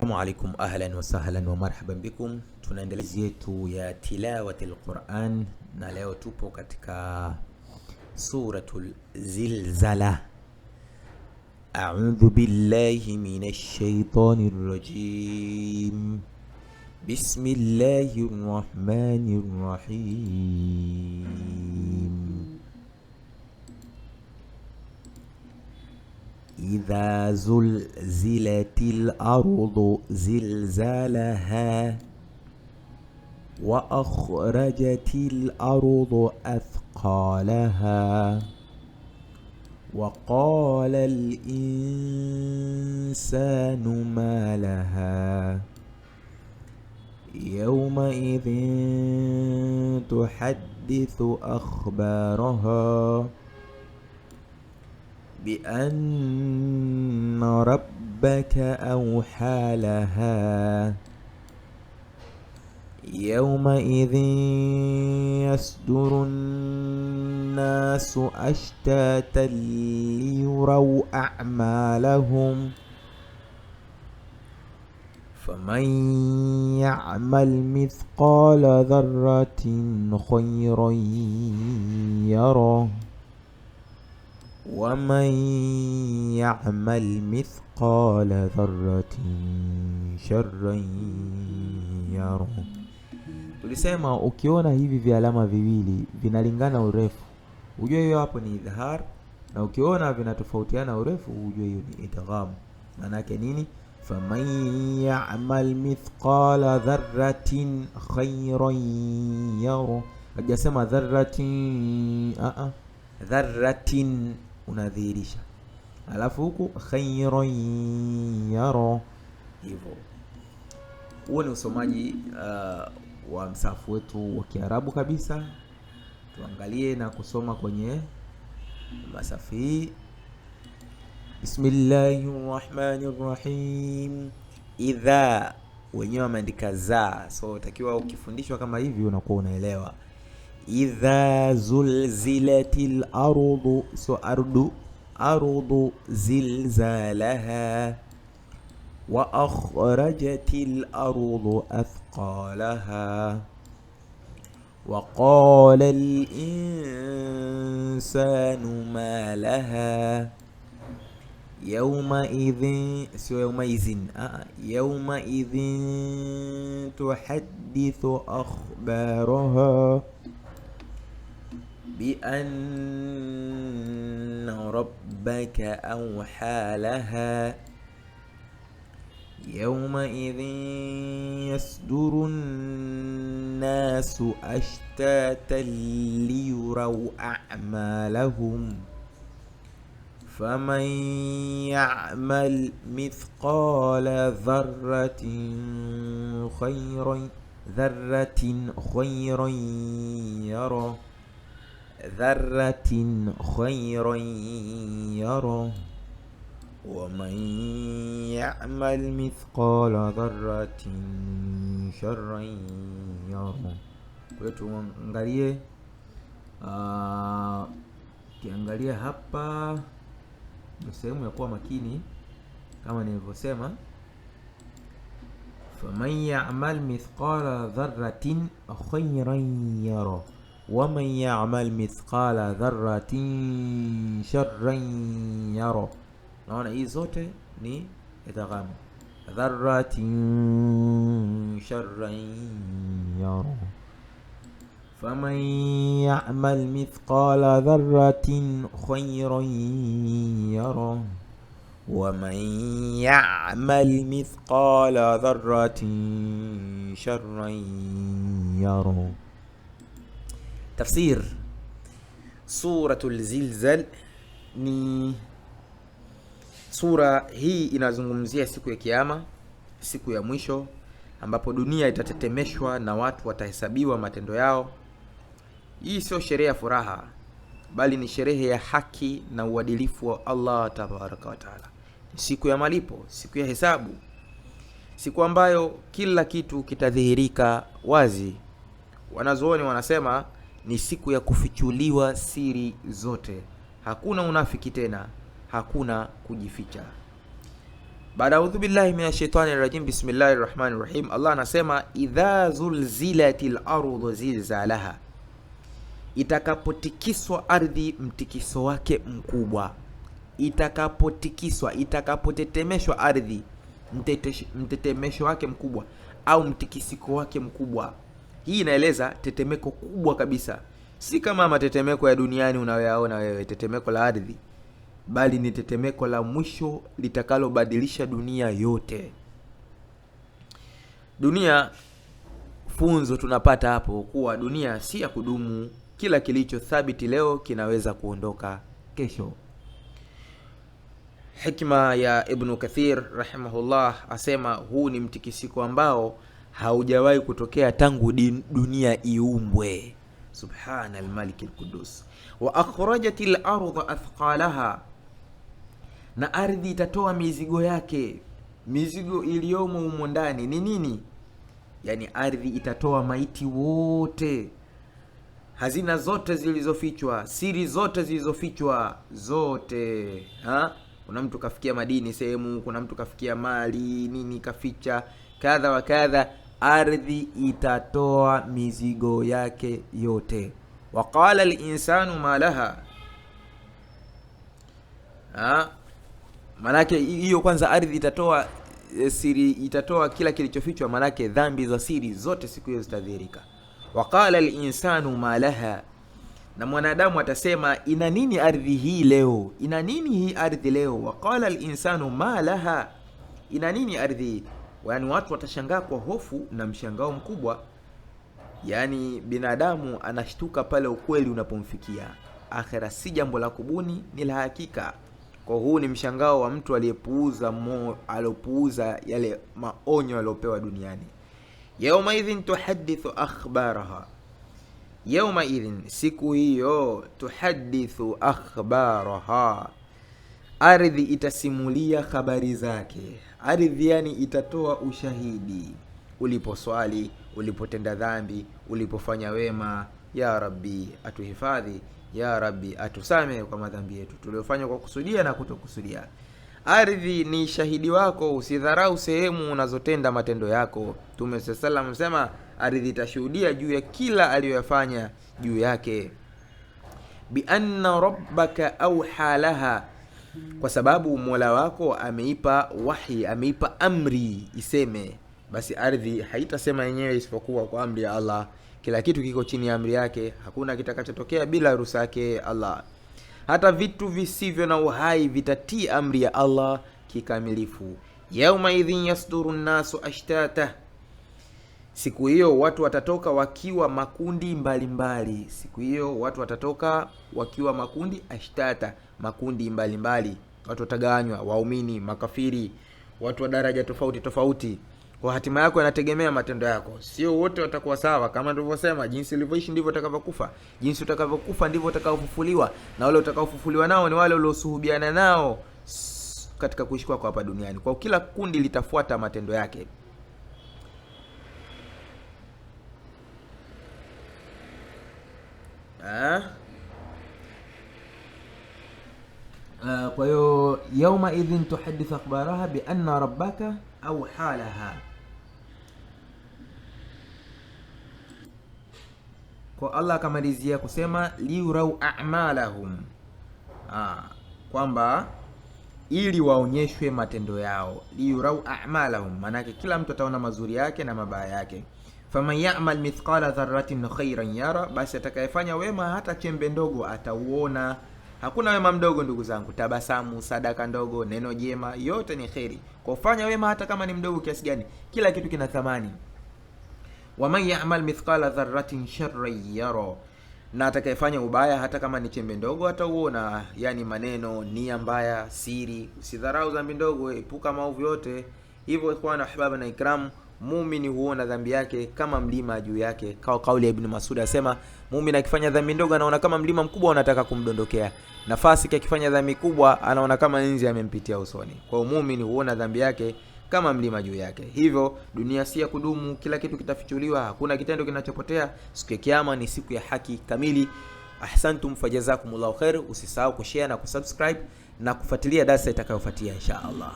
Assalamu alaikum, ahlan wa sahlan wa marhaban bikum. Tunaendelea yetu ya tilawati alquran na leo tupo katika suratul Zilzala. A'udhu billahi minash shaitani rajim. Bismillahir rahmanir rahim. Idha zulzilatil ardu zilzalaha wa akhrajatil ardu athqalaha wa qala al insanu ma laha yawmaidhin tuhaddithu akhbaraha بأن ربك أوحى لها يومئذ يصدر الناس أشتاتا ليروا أعمالهم فمن يعمل مثقال ذرة خيرا يره ومن يعمل مثقال ذرة شرا يره. Tulisema ukiona hivi vialama viwili vinalingana urefu, ujue hiyo hapo ni idhhar, na ukiona vinatofautiana urefu, ujue hiyo ni idgham. Maana yake nini? Faman ya'mal mithqala dharratin khayran yara. Hajasema dharratin, a a, dharratin unadhihirisha, alafu huku khayran yara, hivyo. Huo ni usomaji wa msafu wetu wa Kiarabu kabisa. Tuangalie na kusoma kwenye masafi hii. Bismillahir Rahmanir Rahim. Idha wenyewe wameandika za, so utakiwa ukifundishwa kama hivi unakuwa unaelewa. Idha zulzilatil ardu, so ardu, ardu zilzalaha wa akhrajatil ardu athqalaha wa qala al insanu ma laha yawmaidhin, sio yawmaizin, yawmaidhin tuhaddithu akhbaraha bianna rabbaka awha laha yawmaidhin yasduru nnasu ashtatan liyuraw a'malahum faman ya'mal mithqala dharratin khayran dharratin khayran yara dharratin khayran yara waman ya'mal mithqala dharratin sharran yara. Kwa hiyo tuangalie, kiangalia hapa ndio sehemu ya kuwa makini kama nilivyosema. Faman ya'mal mithqala dharratin khayran yara waman ya'mal mithqala dharratin sharran yara. Naona hii zote ni idgham, dharratin sharran yara. Faman ya'mal mithqala dharratin khayran yara waman ya'mal mithqala dharratin sharran yara. Tafsir Suratul Zilzal ni sura hii inazungumzia siku ya Kiyama, siku ya mwisho ambapo dunia itatetemeshwa na watu watahesabiwa matendo yao. Hii sio sherehe ya furaha, bali ni sherehe ya haki na uadilifu wa Allah tabaraka wa taala. Siku ya malipo, siku ya hesabu, siku ambayo kila kitu kitadhihirika wazi. Wanazuoni wanasema ni siku ya kufichuliwa siri zote. Hakuna unafiki tena, hakuna kujificha. Baada audhu billahi minash shaitani rajim, bismillahir rahmanir rahim. Allah anasema idha zulzilatil ardu zilzalaha, itakapotikiswa ardhi mtikiso wake mkubwa. Itakapotikiswa, itakapotetemeshwa ardhi mtetemesho wake mkubwa au mtikisiko wake mkubwa. Hii inaeleza tetemeko kubwa kabisa, si kama matetemeko ya duniani unayoyaona wewe, tetemeko la ardhi, bali ni tetemeko la mwisho litakalobadilisha dunia yote. Dunia, funzo tunapata hapo kuwa dunia si ya kudumu. Kila kilicho thabiti leo kinaweza kuondoka kesho. Hikma ya Ibnu Kathir rahimahullah asema huu ni mtikisiko ambao haujawahi kutokea tangu dunia iumbwe. Subhana almaliki alquddus. Wa akhrajat al-ardha athqalaha, na ardhi itatoa mizigo yake. Mizigo iliyomo humo ndani ni nini? Yani ardhi itatoa maiti wote, hazina zote zilizofichwa, siri zote zilizofichwa zote ha? Kuna mtu kafikia madini sehemu, kuna mtu kafikia mali nini kaficha kadha wa kadha. Ardhi itatoa mizigo yake yote. Waqala linsanu ma laha, manake hiyo kwanza ardhi itatoa siri, itatoa kila kilichofichwa, manake dhambi za siri zote siku hiyo zitadhihirika. Waqala linsanu ma laha, na mwanadamu atasema ina nini ardhi hii leo? Ina nini hii ardhi leo? Waqala linsanu ma laha, ina nini ardhi hii? Yaani watu watashangaa kwa hofu na mshangao mkubwa. Yaani binadamu anashtuka pale ukweli unapomfikia. Akhera si jambo la kubuni, ni la hakika. Kwa huu ni mshangao wa mtu aliyepuuza alopuuza yale maonyo aliyopewa duniani. Yauma idhin tuhadithu akhbaraha, yauma idhin, siku hiyo, tuhadithu akhbaraha, ardhi itasimulia habari zake. Ardhi yani itatoa ushahidi uliposwali, ulipotenda dhambi, ulipofanya wema. Ya Rabbi atuhifadhi, ya Rabbi atusamehe kwa madhambi yetu tuliofanya kwa kusudia na kutokusudia. Ardhi ni shahidi wako, usidharau sehemu unazotenda matendo yako. Mtume sallallahu alayhi wasallam ardhi itashuhudia juu ya kila aliyoyafanya juu yake. Bi anna rabbaka awha laha, kwa sababu Mola wako ameipa wahi, ameipa amri iseme. Basi ardhi haitasema yenyewe isipokuwa kwa amri ya Allah. Kila kitu kiko chini ya amri yake, hakuna kitakachotokea bila ruhusa yake Allah. Hata vitu visivyo na uhai vitatii amri ya Allah kikamilifu. Yauma idhin yasduru nnasu ashtata, siku hiyo watu watatoka wakiwa makundi mbalimbali mbali. Siku hiyo watu watatoka wakiwa makundi ashtata, makundi mbalimbali mbali. Watu watagawanywa, waumini, makafiri, watu wa daraja tofauti tofauti. Kwa hatima yako yanategemea matendo yako. Sio wote watakuwa sawa, kama nilivyosema, jinsi ulivyoishi ndivyo utakavyokufa, jinsi utakavyokufa ndivyo utakavyofufuliwa, na wale utakaofufuliwa nao ni wale uliosuhubiana nao katika kuishi kwako hapa duniani. Kwa kila kundi litafuata matendo yake. Kwa hiyo yauma idhin tuhadithu akhbaraha bi anna rabbaka awha laha. Kwa Allah akamalizia kusema liurau a'malahum, kwamba ili waonyeshwe matendo yao. Liurau a'malahum, maanake kila mtu ataona mazuri yake na mabaya yake. Faman ya'mal mithqala dharratin khairan yara, basi atakayefanya wema hata chembe ndogo atauona. Hakuna wema mdogo ndugu zangu, tabasamu, sadaka ndogo, neno jema, yote ni kheri. Kwa kufanya wema hata kama ni mdogo kiasi gani, kila kitu kina thamani. Waman ya'mal mithqala dharratin sharran yara, na atakayefanya ubaya hata kama ni chembe ndogo atauona. Yani maneno, nia mbaya, siri. Usidharau dhambi ndogo, epuka maovu yote. Hivyo ikhwana ahbaba na ikram, muumini huona dhambi yake kama mlima juu yake. Kwa kauli ya Ibn Mas'ud asema, muumini akifanya dhambi ndogo anaona kama mlima mkubwa unataka kumdondokea, na fasiki akifanya dhambi kubwa anaona kama nzi amempitia usoni. Kwa hiyo muumini huona dhambi yake kama mlima juu yake. Hivyo dunia si ya kudumu, kila kitu kitafichuliwa, hakuna kitendo kinachopotea. Siku ya Kiyama ni siku ya haki kamili. Ahsantum fajazakumullahu khair. Usisahau kushare na kusubscribe na kufuatilia darasa itakayofuatia insha Allah.